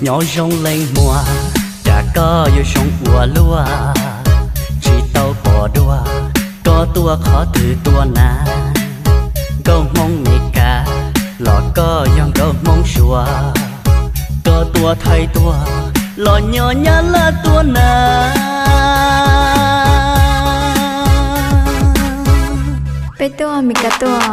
Nyob zoo leej muam, cas koj yuav zoo ua luaj, tsis tau pom dua, koj tuaj qhov twg tuaj na? Nkauj Hmoob Mes Kas los koj yog nkauj Hmoob Suav, koj tuaj Thaib tuaj los nyob Nyab Laj tuaj na? Peb tuaj Mes Kas tuaj.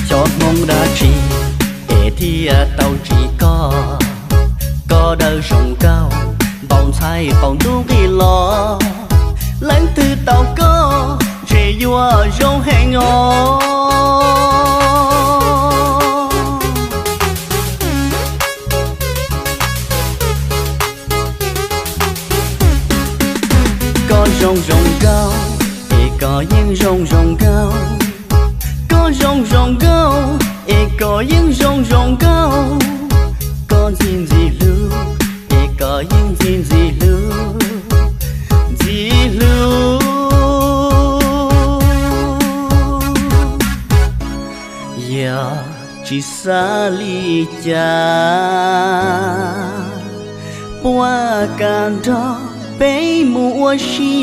Xyov Hmoob dab tsi es thiaj tau tsis koj, koj dawb zoo nkauj, npau ntxhais qaum ntuj nqis los, leej twg tau koj ntshe yuav zoo heev os. Koj zoo zoo nkauj, es koj yeej zoo zoo nkauj. Koj zoo zoo nkauj, es koj yeej zoo zoo nkauj. Koj ntxim ntxim hlub, es koj yeej ntxim ntxim hlub, ntxim hlub. Yog tsis xav li cas, puas kam nrog peb mus ua si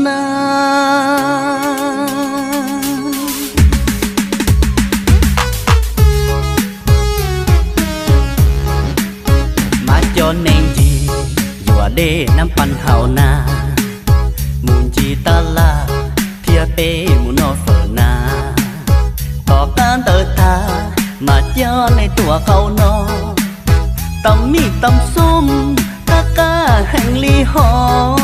na? Mas cov neeg ncig yuav dej nab paj hauv na, mus ncig tab laj thiab peb mus noj fawm na. Tom qab ntawd tag mas coj nej tuaj qaum no, tau mij tau xom qab qab heev li hos.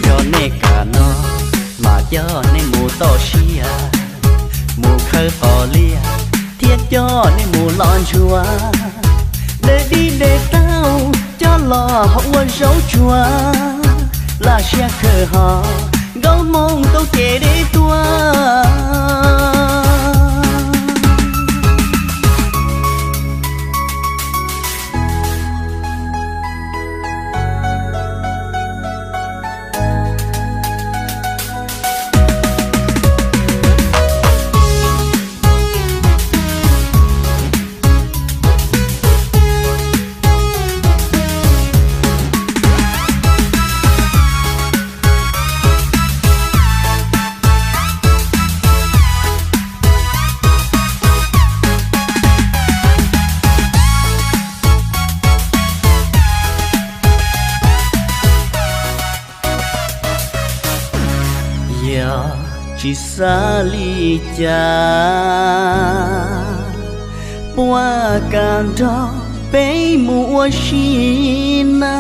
Yog nej kam no mas coj nej mus toj siab, mus khawb qos liaj thiab coj nej mus los ntsuag, de dib de tauj coj los hau ua zaub tsuag, laj siab khawm hos nkauj Hmoob tau kev deb tuaj. Yog tsis xav li cas, puas kam nrog peb mus ua si na?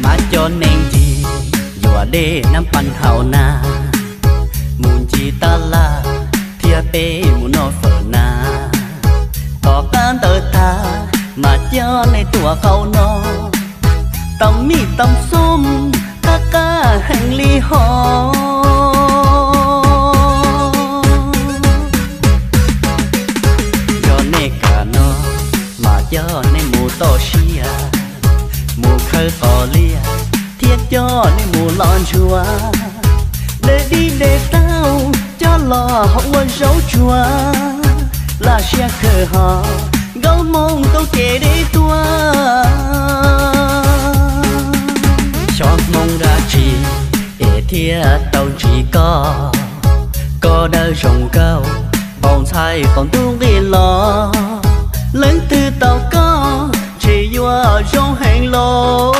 Mas cov neeg ncig yuav dej nab paj hauv na, mus ncig tab laj thiab peb mus noj fawm na. Tom qab ntawd tag mas coj nej tuaj qaum no, tau mij tau xom qab qab heev li hos. Yog nej kam no mas coj nej mus toj siab, mus khawb qos liaj thiab coj nej mus los ntsuag, de dib de tauj coj los hau ua zaub tsuag, laj siab khawm hos nkauj Hmoob tau kev deb tuaj. Xyov Hmoob dab tsi es thiaj tau ntsis koj, koj dawb zoo nkauj, npau ntxhais qaum ntuj nqis los, leej twg tau koj ntshe yuav zoo heev los.